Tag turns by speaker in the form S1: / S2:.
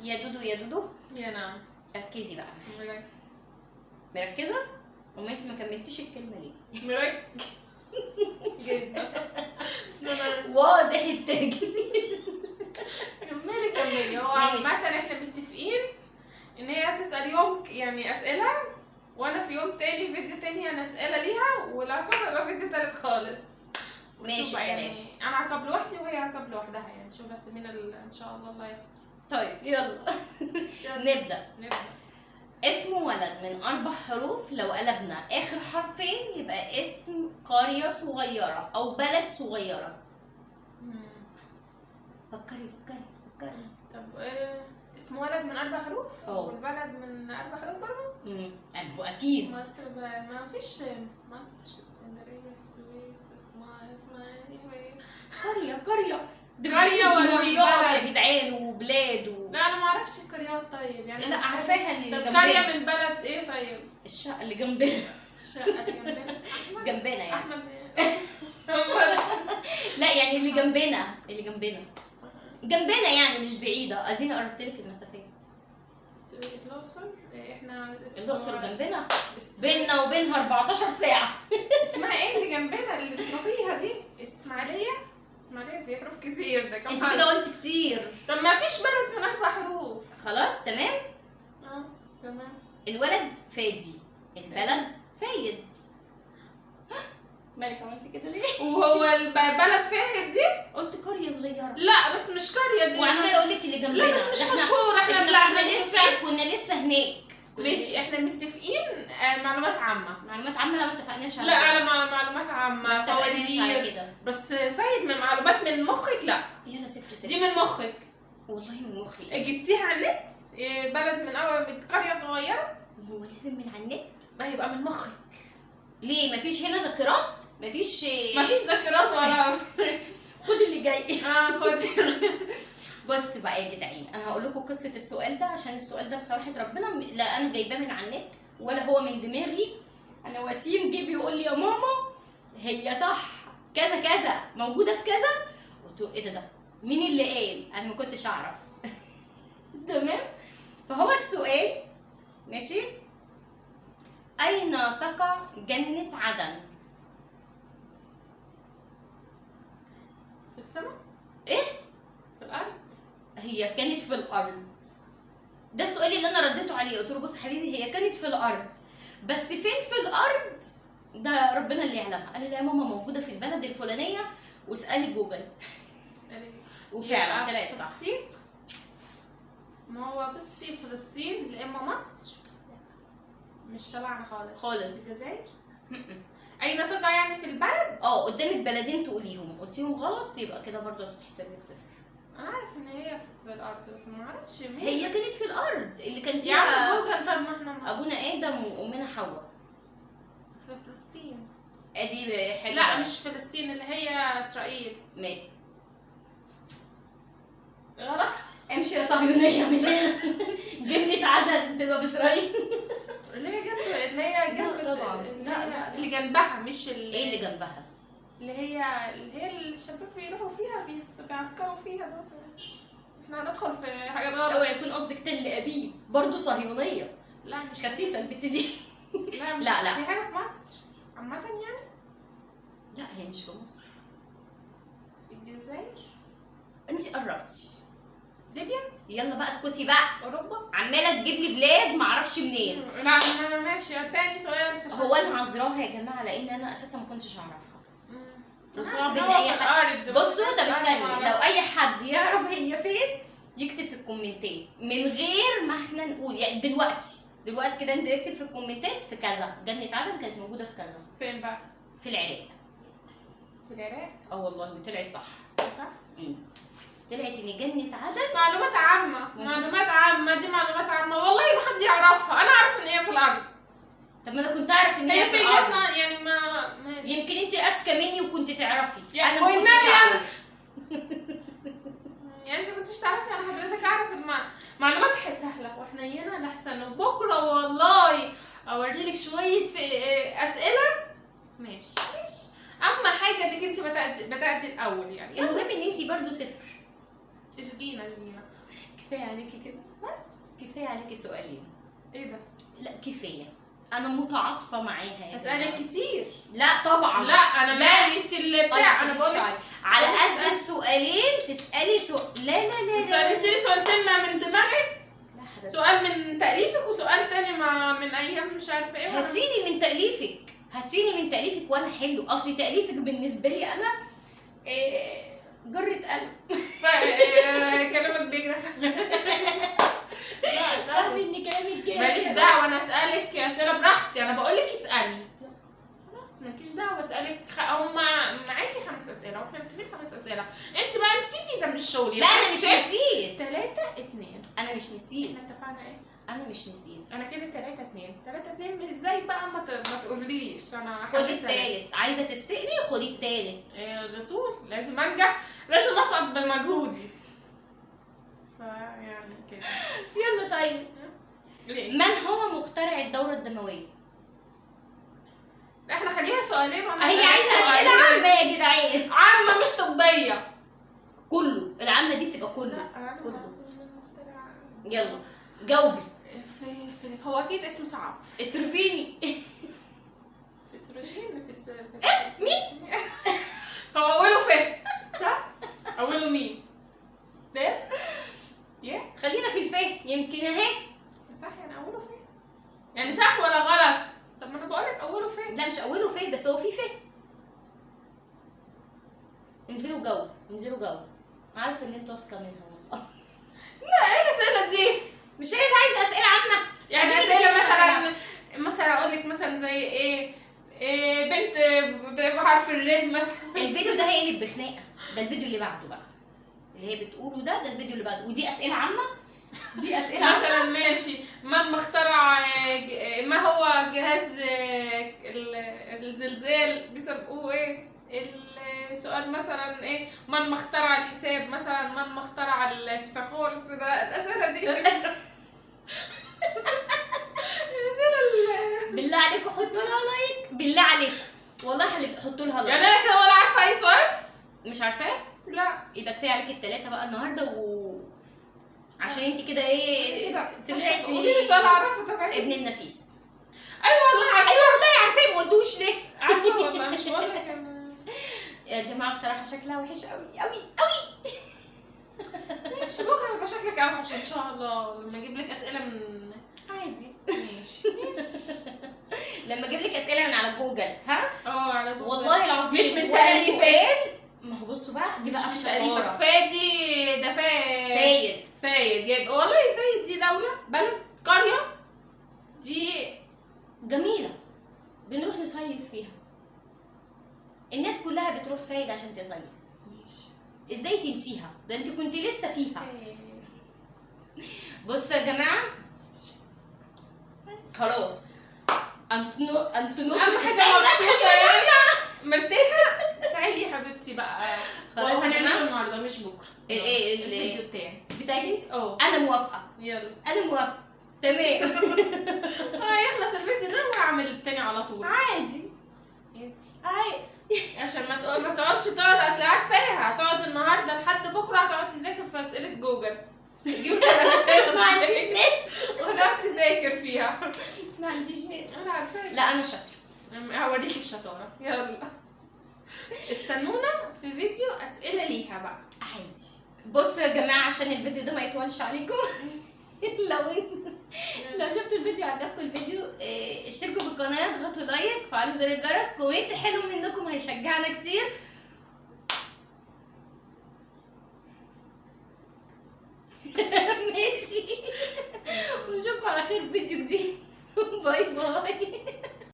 S1: يا دودو يا دودو.
S2: يا نعم.
S1: ركزي بقى معايا. مركزه؟ وما انت ما كملتيش الكلمة ليه؟
S2: مركزه.
S1: واضح التركيز.
S2: كملي كملي. هو عامة احنا متفقين ان هي هتسأل يوم يعني اسئلة، وانا في يوم تاني فيديو تاني انا اسئلة ليها، والعقاب يبقى فيديو تالت خالص.
S1: ماشي الكلام.
S2: يعني انا عقاب لوحدي وهي عقاب لوحدها، يعني شوف بس مين ان شاء الله الله يخسر.
S1: طيب يلا نبدأ. اسم ولد من 4 حروف، لو قلبنا اخر حرفين يبقى اسم قرية صغيرة او بلد صغيرة. فكري فكري فكري.
S2: طب ايه اسم ولد من 4 حروف؟ والبلد من 4 حروف برضه؟
S1: اكيد.
S2: مصر ما فيش مصر، اسكندرية، السويس، اسمها ايه؟
S1: قرية قرية
S2: قرية ولا
S1: بلاد يا جدعان وبلاد
S2: لا انا ما اعرفش القريات. طيب يعني
S1: لا عارفاها اللي جنبنا.
S2: قرية من بلد ايه؟ طيب
S1: الشقة اللي جنبنا.
S2: الشقة اللي جنبنا.
S1: جنبنا يعني
S2: احمد.
S1: لا يعني اللي جنبنا، اللي جنبنا جنبنا يعني مش بعيدة. ادينا قربت لك المسافات.
S2: الاقصر، احنا
S1: الاقصر جنبنا، بيننا وبينها 14 ساعة.
S2: اسمها ايه اللي جنبنا اللي بتروحيها دي؟ اسماعيلية. اسماعيلية دي حروف كتير، ده كم
S1: انت كده قلت كتير.
S2: طب ما فيش بلد من 4 حروف.
S1: خلاص تمام.
S2: تمام.
S1: الولد فادي، البلد فايد. مالك عملتي كده ليه؟
S2: وهو البلد فايد دي؟
S1: قلت قرية صغيرة.
S2: لا بس مش قرية دي،
S1: وعمالة اقول لك اللي جنبنا.
S2: لا بس مش مشهورة.
S1: احنا كنا لسه هناك.
S2: ماشي احنا متفقين معلومات عامة.
S1: معلومات عامة؟ لا ما اتفقناش على
S2: لا على معلومات عامة فوازير
S1: كده.
S2: بس فايد من معلومات من مخك. لا
S1: يلا 0 0
S2: دي من مخك.
S1: والله من مخي.
S2: جبتيها على النت؟ بلد من اول من قرية صغيرة.
S1: هو لازم من على النت؟
S2: ما يبقى من مخك
S1: ليه؟ مفيش هنا ذاكرات؟ مفيش
S2: ذاكرات ولا
S1: خد اللي جاي.
S2: خدي.
S1: بص بقى يا جدعان، انا هقول لكم قصة السؤال ده، عشان السؤال ده بصراحة ربنا لا انا جايباه من على النت ولا هو من دماغي. انا وسيم جه بيقول لي يا ماما هي صح كذا كذا موجودة في كذا، قلت له ايه ده مين اللي قال؟ انا ما كنتش اعرف. تمام. فهو السؤال ماشي، اين تقع جنة عدن؟
S2: في السماء؟
S1: ايه؟
S2: في الارض.
S1: هي كانت في الارض. ده السؤال اللي انا رديته عليه، قلت له بص حبيبي هي كانت في الارض، بس فين في الارض ده ربنا اللي يعلمها. قال لي لا يا ماما موجودة في البلد الفلانية، واسالي جوجل.
S2: اسالي.
S1: وفعلا طلعت صح.
S2: فلسطين؟ ما هو بصي فلسطين يا اما مصر، مش تبعنا خالص
S1: خالص.
S2: الجزائر؟ اين تقع يعني في البلد؟
S1: قدامك بلدين تقوليهم، قلتيهم غلط يبقى كده برضه هتتحسب لك 0.
S2: انا عارف ان هي في الارض بس ما اعرفش مين
S1: هي كانت في الارض اللي كان فيها
S2: يعني جوجل. طب ما احنا
S1: ابونا ادم وامنا حواء
S2: في فلسطين.
S1: ادي حاجة.
S2: لا مش فلسطين، اللي هي اسرائيل. غلط.
S1: امشي يا صهيونية من هنا. جنة عدن تبقى في اسرائيل.
S2: اللي هي جنب، اللي هي جنب.
S1: طبعا. لا
S2: اللي جنبها، مش
S1: ايه اللي جنبها؟
S2: اللي هي الشباب بيروحوا فيها، بيعسكروا فيها برضه. احنا هندخل في حاجات غلط.
S1: اوعي يكون قصدك تل ابيب برضه صهيونية.
S2: لا مش
S1: خسيسه البت دي.
S2: لا مش
S1: لا لا
S2: في حاجة في مصر عامة يعني.
S1: لا هي مش في مصر.
S2: في الجزائر.
S1: انت قربتي.
S2: ليبيا.
S1: يلا بقى اسكتي بقى.
S2: اوروبا.
S1: عماله تجيب لي بلاد معرفش منين.
S2: لا ماشي. تاني سؤال.
S1: هو انا عذراها يا جماعة لان انا اساسا ما كنتش اعرفها. وصعب ان اي حد. بصوا طب استني، لو اي حد يعرف هي فين يكتب في الكومنتات من غير ما احنا نقول، يعني دلوقتي كده انزل اكتب في الكومنتات في كذا جنة عدن كانت موجودة في كذا.
S2: فين بقى؟
S1: في العراق.
S2: في العراق؟
S1: والله طلعت صح.
S2: صح؟
S1: طلعت ان جنة عدن.
S2: معلومات عامة، معلومات عامة دي، معلومات عامة والله ما حد يعرفها. انا اعرف ان هي في الارض.
S1: طب ما انا كنت اعرف ان هي في الارض
S2: يعني. ما ماشي.
S1: يمكن انت اذكى مني وكنت تعرفي.
S2: انا ما كنتش اعرف. يعني انت ما كنتش تعرفي. انا حضرتك اعرف معلومات سهلة وحنينه لحسن بكره والله اوريلك شوية اسئلة. ماشي ماشي. اما حاجة انك انت بداتي الاول يعني.
S1: المهم ان انت برضو 0.
S2: اشجينا اشجينا.
S1: كفاية عليكي كده
S2: بس
S1: كفاية عليكي سؤالين.
S2: ايه ده؟
S1: لا كفاية، انا متعاطفه معاها يا
S2: اسالك
S1: جماعة.
S2: كتير.
S1: لا طبعا
S2: لا انا مالي، انت اللي بتاع. انا بقول لك
S1: على قد السؤالين تسالي سؤال. لا لا لا
S2: انت
S1: لا
S2: سالتيني سؤالتين من دماغك،
S1: لا حبيبتي.
S2: سؤال من تأليفك وسؤال تاني ما من ايام مش عارفه ايه.
S1: هاتيلي من تأليفك، هاتيلي من تأليفك وانا حلو. اصل تأليفك بالنسبة لي انا إيه، جرة قلب.
S2: كلامك بيجرح. لا اسالي،
S1: قصدي ان كلامك جارح.
S2: ماليش دعوه، انا اسالك اسئلة براحتي، انا بقول لك اسالي خلاص، مالكيش دعوه. اسالك هما معاكي 5 اسئلة واحنا متفقين 5 اسئلة، انت بقى نسيتي، ده مش شغلي.
S1: لا انا مش نسيت.
S2: 3-2.
S1: انا مش نسيت.
S2: احنا اتفقنا ايه؟
S1: انا مش نسيت.
S2: انا كده 3-2. 3-2 من ازاي بقى؟ ما تقوليش انا
S1: خدي التالت، عايزه تسألي خدي التالت.
S2: الاصول لازم انجح، لازم اسقط بمجهودي. فيعني كده.
S1: يلا طيب.
S2: ليه؟
S1: من هو مخترع الدورة الدموية؟
S2: احنا خليها سؤالين.
S1: هي عايزة أسئلة عامة يا جدعان.
S2: عامة مش طبية.
S1: كله، العامة دي بتبقى كله.
S2: لا انا
S1: كله.
S2: مخترع.
S1: يلا جاوبي.
S2: في هو اكيد اسم صعب.
S1: اتربيني.
S2: فسروجين.
S1: مين؟
S2: هو اوله ف، صح؟ اوله مين؟ ده؟ يه؟
S1: خلينا في الفه يمكن اهي.
S2: صح، يعني اوله ف، يعني صح ولا غلط؟ طب ما انا بقول لك اوله ف.
S1: لا مش اوله ف، بس هو في ف. انزلوا جاوبوا، انزلوا جاوبوا. عارفه ان انتوا واثقة منها والله.
S2: لا ايه الاسئلة دي؟
S1: مش هي اللي عايزه اسئلة عامة؟
S2: يعني اسئلة مثلا اقول لك مثلا زي ايه؟ إيه بنت بحرف الر مثلا.
S1: الفيديو ده هيقلب بخناقه، ده الفيديو اللي بعده بقى اللي هي بتقوله ده الفيديو اللي بعده. ودي اسئلة عامة، دي اسئلة عامة
S2: مثلا ماشي. من مخترع، ما هو جهاز الزلزال بيسموه ايه؟ السؤال مثلا ايه؟ من مخترع الحساب مثلا، من مخترع الفيثاغورس. ده الاسئلة دي الاسئلة
S1: بالله عليكم حطوا لها like، بالله عليكم والله حطوا لها like.
S2: يعني انا كده ولا عارفه اي سؤال؟
S1: مش عارفاه؟
S2: لا
S1: يبقى كفاية عليكي الثلاثة بقى النهارده، و عشان انت كده ايه طلعتي
S2: قولي لي سؤال اعرفه. طبعا
S1: ابن النفيس.
S2: ايوه والله عارفه.
S1: ايوه والله عارفاه، ما قلتوش ليه؟
S2: عارفه والله، مش بقول لك انا
S1: يا جماعة بصراحة شكلها وحش قوي قوي قوي.
S2: ماشي، بكره هيبقى شكلك اوحش ان شاء الله لما اجيب لك اسئلة من
S1: عادي.
S2: ماشي ماشي.
S1: لما اجيب لك اسئلة من على جوجل. ها؟
S2: على جوجل
S1: والله العظيم
S2: مش من تأليفك.
S1: ما هو بصوا بقى، دي بقى
S2: مش من تأليفك.
S1: الشطارة.
S2: فادي ده
S1: فايد.
S2: فايد يبقى والله فايد دي دولة، بلد، قرية دي
S1: جميلة بنروح نصيف فيها. الناس كلها بتروح فايد عشان تصيف.
S2: ماشي.
S1: ازاي تنسيها؟ ده انت كنت لسه فيها. بصوا يا جماعة خلاص. انتونو
S2: اهم حاجة مبسوطة يعني مرتاحة. تعالي يا حبيبتي بقى.
S1: خلاص يا جماعة
S2: النهارده مش بكره.
S1: ايه
S2: الفيديو بتاعي
S1: بتاعك انت؟
S2: اه
S1: انا موافقة.
S2: يلا
S1: انا موافقة تمام.
S2: هيخلص الفيديو ده وهعمل التاني على طول.
S1: عادي عادي
S2: عشان ما تقعدش تقعد، اصل عارفاها هتقعد النهارده لحد بكره هتقعد تذاكر في اسئلة جوجل.
S1: ما عنديش نت
S2: وهتقعد تذاكر فيها.
S1: ما عنديش نت.
S2: انا عارفاك.
S1: لا انا شاطرة.
S2: هوريكي الشطارة. يلا استنونا في فيديو اسئلة ليها بقى.
S1: عادي. بصوا يا جماعة عشان الفيديو ده ما يطولش عليكم. لو شفتوا الفيديو عجبكم الفيديو اشتركوا في القناة، اضغطوا like، فعلوا زر الجرس، comment حلو منكم هيشجعنا كتير. ماشي، ونشوفكم على خير في فيديو جديد. bye bye.